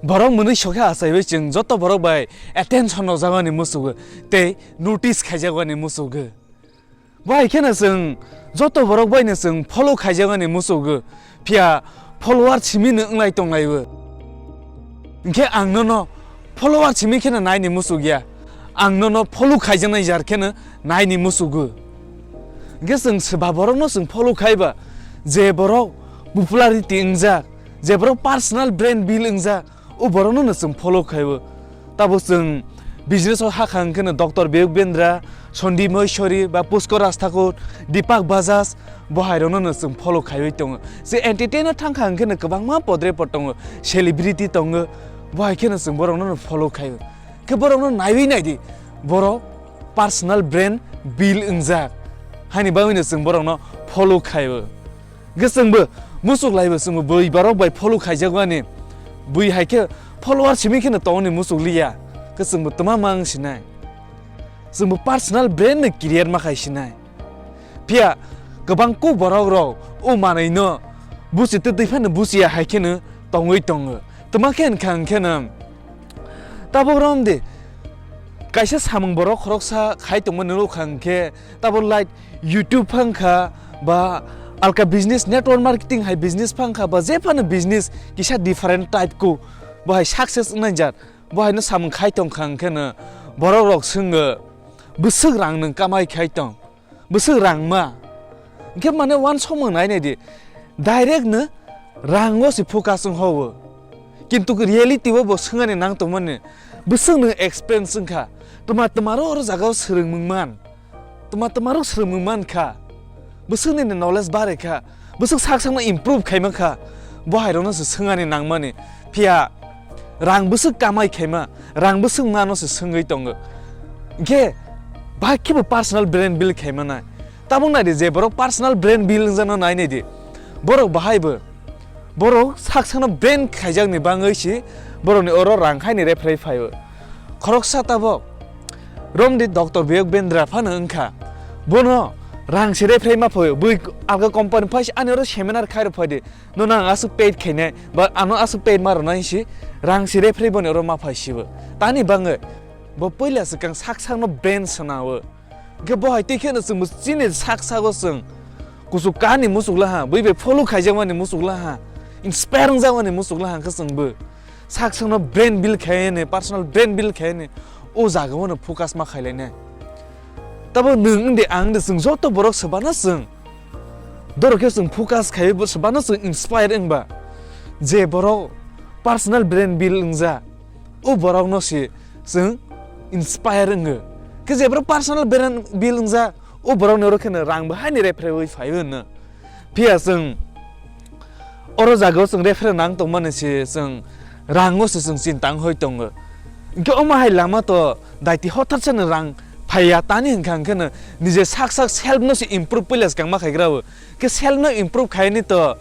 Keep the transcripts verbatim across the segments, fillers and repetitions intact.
Borok mwnwi sokhe achaiwi chwng joto borok bai attention rwjagani muchugo tei notice khaijakmani muchugo. Bo hai kheno chwng joto borok baino chwng follow khaijakmani muchugo, phiya follower simi no wnglai tonglaio. Hinkhe ang nono follower simi kheno naini muchukya, ang nono follow khaijaknai jar kheno naini muchugo. Hinkhe chwng swba borokno chwng follow khaiba, je borok popularity wngjak, je borok personal brand build wngjak, o borokno no chwng follow khaio. Tabo chwng business o hakha hwnkhe no Doctor Bibek Bindra, Sandeep Maheshwari ba Pushkar Raj Thakur, Deepak Bajaj, bo hai rokno no chwng follow khaiwi tongo. Je entertain o thangkha hwnkhe no kwbangma podre pod tongo, celebrity tongo, bo hai kheno chwng borokno no follow khaio. Khe borokno naiwi naidi, borok personal brand build wngjak, haini bagwi no chwng borokno follow khaio. Hwnkhe chwngbo muchuk laibo chwngbo bui borok bai follow khaijakmani. Bui hai khe follower simi kheno tongoni muchuk liya. Hwnkhe chwngbo twma ma wng sinai. Chwngbo personal brand no create ma khai sinai. Phiya kwbang kuk borok rok o manwi no buchi twi twi phano buchiya hai kheno tongwi tongo. Twma khe wngkha hwnkhe no tabuk romdi kaisa samung borok khoroksa khai tongmani nukha hwnkhe tabuk like YouTube phangkha ba alka business, network marketing hai business phangkha ba je phano business kisa different type ko bo hai success wngnai jat bo haino samung khai tongkha hwnkhe no borok rok swngo bwswk rang nwng kamai khai tong. Bwswk rangma. Hwnkhe mane uansukmung nai nai di. Direct no rango se focus wng ho o. Kintu reality o bo swngani nang tongmani. Bwswk nwng experience wngkha. Twma twma ro oro jaga o swrwngmung man. Twma twma ro swrwngmung man kha. Bwswk nini knowledge bare kha. Bwswk sak sakno improve khaima kha. Bo hai rokno se swngani nangmani. Phiya rang bwswk kamai khaima, rang bwswk mano se swngwi tongo. Hinkhe bahai khebo personal brand build khaima nai. Tabuk nai di je borok personal brand build wngjakno nai nai di. Borok bahai bo, borok sak sakno brand khaijakni bangwi se borokni oro rang haini referee phaio. Khoroksa tabuk romdi Doctor Bibek Bindra phano wngkha. Bono rang se referee ma phaio. Bui alga company phai se ani oro seminar khai rw phai di. Nono ang aswk paid khainai, ba ano aswk paid ma rwnai si rang si referee boni oro ma phai sibo. Tani bangwi bo puila swkang sak sakno brand swnao. Hwnkhe bo hai tei kheno chwngbo chini sak sago chwng kuchuk kani muchuk laha, bui bai follow khaijakmani muchuk laha, inspire wngjakmani muchuk laha hwnkhe chwngbo sak sakno brand build khaiyani, personal brand build khaiyani o jagao no focus ma khailainai. Tabo nwng wngdi ang wngdi chwng joto borok swbano chwng Doro khe chwng focus khai bo swbano chwng inspire wngba. Je borok personal brand build wngja, o borokno se chwng inspire wngo. Khe je borok personal brand build wngja, o borokni oro kheno rang bo haini referee wi phaiwi hwnno. Phiya chwng oro jagao chwng referee nang tongmani se chwng rango se chwng chinta wng hoi tongo. Hinkhe omo hai lama to daiti hotharsa no rang phaiya tani hwnkha hwnkhe no nije sak sak self no se improve puila swkang ma khaigra o. Khe self no improve khaini to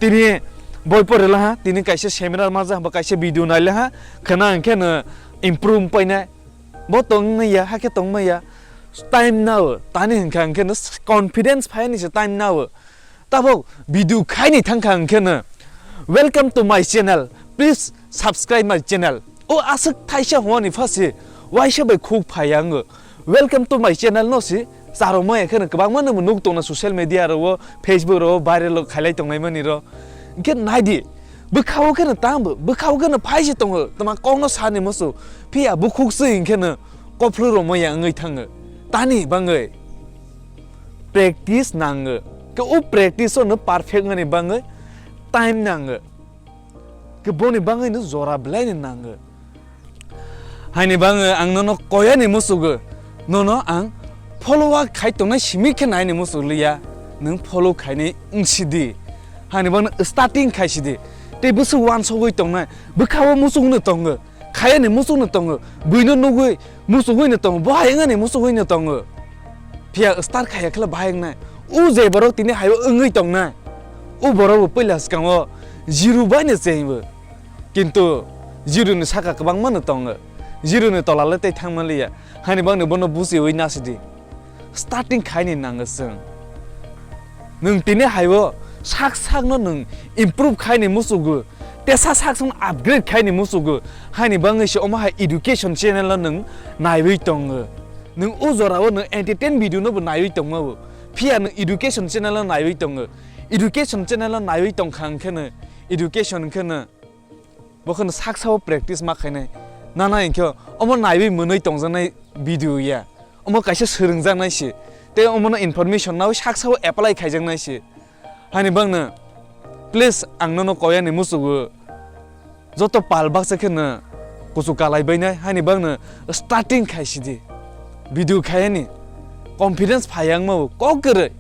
tini boi pore laha, tini kaisa seminar ma ja, ba kaisa video nai laha, khwna hwnkhe no improve painai. Bo tong maya, hakhe tong maya. Time nao, tani hwnkha hwnkhe no confidence phaini se time nao. Tabok video khaini thangkha hwnkhe no, "Welcome to my channel, please subscribe my channel." O aswk thaisa hwnani phasi waisa bai khuk phaiya wngo. "Welcome to my channel" no si charwmaya kheno kwbangma no nuk tongna social media ro, Facebook ro, viral khailai tongnai mani ro. Hwnkhe naidi, bwkhao kheno tangbo, bwkhao kheno phaisi tongo, tama kokno sani musu, phiya bukhuk swi hwnkhe no kophlu romaya wngwi thango. Tani bangwi practice nango. Khe o practice o no perfect wngani bangwi time nango. Khe boni bangwi no jora belai ni nango. Haini bangwi ang nono koyani musugo, nono ang follow up khai tongnai simi khe naini musuk liya, nwng follow khaini wngsidi. Haini bangwi starting khaisidi. Tei bwswk wansogwi tongnai, bwkhao musuk no tongo, khayani musuk no tongo, buino nugwi musugwi no tongo, bo hai wngani musugwi no tongo. Phiya start khaya khle bahai wngnai. O je borok tini haio wngwi tongnai, o borok bo puila swkango zero bai no chengbo. Kintu zero ni saka kwbangma no tongo. Zero ni tola le tei thangma liya. Hani bangni bono buchiwi nasidi. Starting khaini nango chwng. Nwng tini haio sak sakno nwng improve khaini musugo. Tesa sak song upgrade khai ni musugo, haini bangwi se omo hai education channel no nwng naiwi tongo. Nwng o jora o nwng entertain video no bo naiwi tongma o. Phiya nwng education channel no naiwi tongo. Education channel no naiwi tongkha hwnkhe no education hwnkhe no bo kheno saksa o practice ma khainai. Nana hwnkhe omo naiwi mwnwi tongjaknai video ya. Omo kaisa swrwngjaknai se. Tei omono information nawi saksa o apply khaijaknai se. Hani bangno, please, ang nono koyani musugo joto pal baksa kheno kuchuk kalai bainai, hani bangno starting khai sidi. Video khayani confidence phai wngma bo kok kwrwi.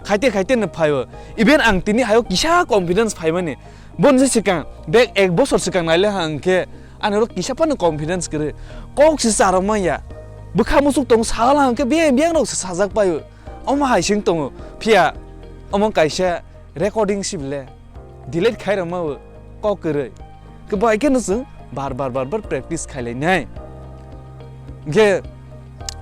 Khaite khaite no phaio. Even ang tini hayo kisa confidence phaimani. Boni se swkang, bek ek bosor swkang naile ha hwnkhe ani oro kisa phano confidence kwrwi. Kok se charwk manya. Bwkha musuk tong sala hwnkhe biyang biyang rok se sajak paio. Omo hai sing tongo. Phiya omo kaisa recording sibile delete khai rwma o kok kwrwi. Khe bai kheno chwng bar bar bar bar practice khai lainai. Hwnkhe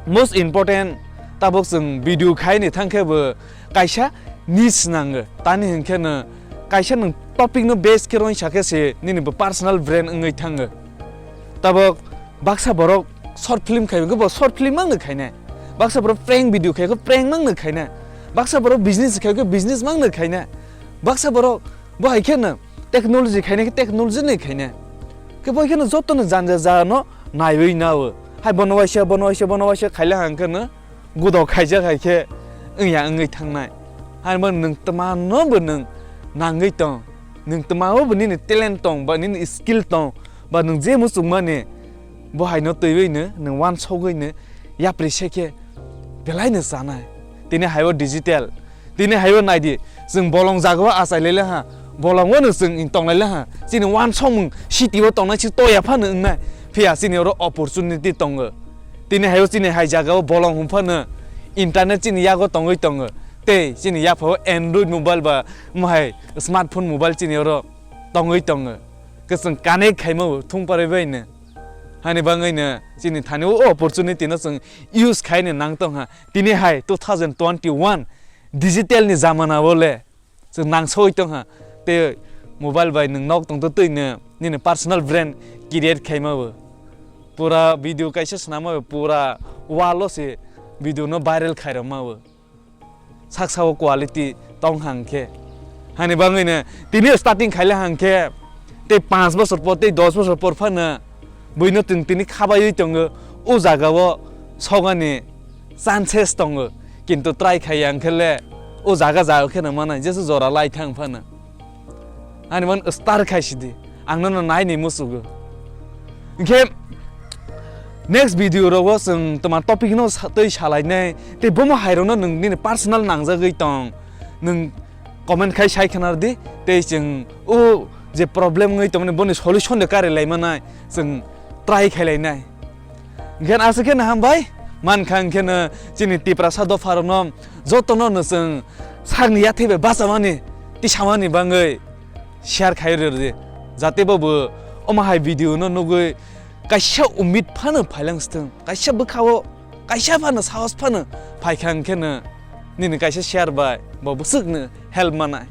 most important tabok chwng video khai ni thang khe bo kaisa niche nango. Tani hwnkhe no kaisa nwng topic no base khe roing sa khe se nini bo personal brand wngwi thango. Tabok baksa borok short film khai khe bo short film mang no khainai. Baksa borok prank video khai khe prank mang no khainai. Baksa borok business khai khe business mang no khainai. Baksa borok bo hai khe no technology khainai khe technology ni khainai. Khe bo hai khe no joto no janja jano naiwi nao. Hai bono waisa, bono waisa, bono waisa khaila hang khe no gudo khaijak hai khe wngya wngwi thangnai. Hai bo nwng twma no bo nwng nangwi tong. Nwng twma o bo nini talent tong, ba nini skill tong, ba nwng je muchungmani bo hai no twiwi no nwng wansogwi no yapri se khe belai no chanai. Tini hai o digital, tini hai o naidi, chwng bolong jaga o achai lai ha, bolong o no chwng tong lai ha, chini wansokmung city o tongnai se toya phano wngnai, phiya chini oro opportunity tongo. Tini hai o chini hai jaga o bolong hwn phano internet chini yago tongwi tongo, tei chini yapha o Android mobile ba mohai smartphone mobile chini oro tongwi tongo. Kwchwng connect khaima bo thung parai bai no. Hani bangwi no chini thani o opportunity no chwng use khai no nang tong ha. Tini hai two thousand twenty-one digital ni jamana o le chwng nang soi tong ha. Tei mobile bai nwng nok tong twi no nini personal brand create khaima bo. Pura video kaisa swnama bo pura wall o se video no viral khai rwma bo. Saksa o quality tong hang khe. Hani bangwi no tini starting khaile hang khe tei panch bosor por tei dos bosor por phano buino tini, tini khabaiwi tongo. O jaga o sogani chances tongo. Kintu try khai yang khe le o jaga jaga khe no manai jesu jora lai thang phano. Ani man star khai sidi. Ang nono nai ni musugo. Hwnkhe next video rogo chwng toma topic no sa-, twi salainai. Tei bomo hai rokno nwng nini personal nangjagwi tong. Nwng comment khai sai khna rwdi. Tei chwng o je problem wngwi tongmani boni solution de kari lai manai. Chwng try khai lainai. Hwnkhe aswk khe no hambai, mankha hwnkhe no chini Tiprasa dopha rokno jotono no chwng sakni yathai bai bachamani, tisamani bangwi share khai rwdi. Jate bo bo omo hai video no nugwi kaisa umit phano phailang sthwng, kaisa bwkha o kaisa phano sahos phano phaikha hwnkhe no nini kaisa share bai bo bwswk no help manai.